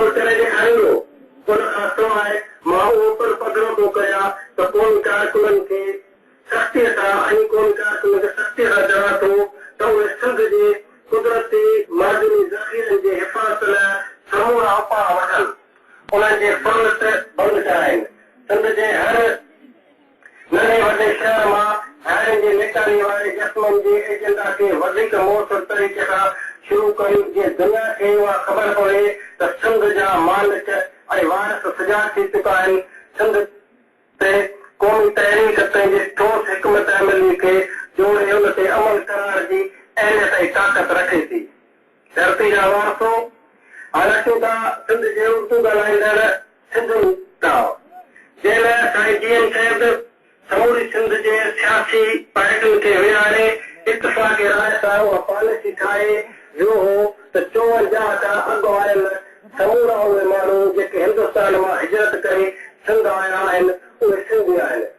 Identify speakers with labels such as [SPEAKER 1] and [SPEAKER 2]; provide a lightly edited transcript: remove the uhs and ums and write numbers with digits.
[SPEAKER 1] عمل ڪري ڏيکاريندو. ان کان سواء مان اهو پڻ پڌرو ٿو ڪريان ته قومي ڪارڪنن کي سختيء سان ۽ قومي ڪارڪنن کي سختيء سان چوان ٿو ته اهي سنڌ جي قدرتي معدني ذخيرن جي حفاظت لاء سمورا اپاء وٺن، انهن جي ڦرلٽ بند ڪرائين، سنڌ جي هر ننڍي وڏي شهر مان ڌارين جي نيڪالي واري جسمم جي ايجنڊا کي وڌيڪ موثر طريقي سان شروع ڪن جيئن دنيا کي اها خبر پوي ته سنڌ جا مالڪ ۽ وارث سجاڳ ٿي چڪا آهن، سنڌ تي قومي تحريڪ پنهنجي ٺوس حڪمت عملي کي جوڙي ان تي عمل ڪرائڻ جي اهليت ۽ طاقت رکي ٿي. ڌرتي جا وارثو، هاڻ اچون ٿا سنڌ جي اردو ڳالهائيندڙ سنڌين ڏانهن، جنهن لاء سائين جي ايم سيد سموري سنڌ جي سياسي پارٽين کي ويهاري اتفاق راء سان اها پاليسي ٺاهي ويو هو ته 54 کان اڳ آيل سمورا اهي ماڻهو جيڪي هندستان مان هجرت ڪري سنڌ آيا آهن اهي سنڌي آهن.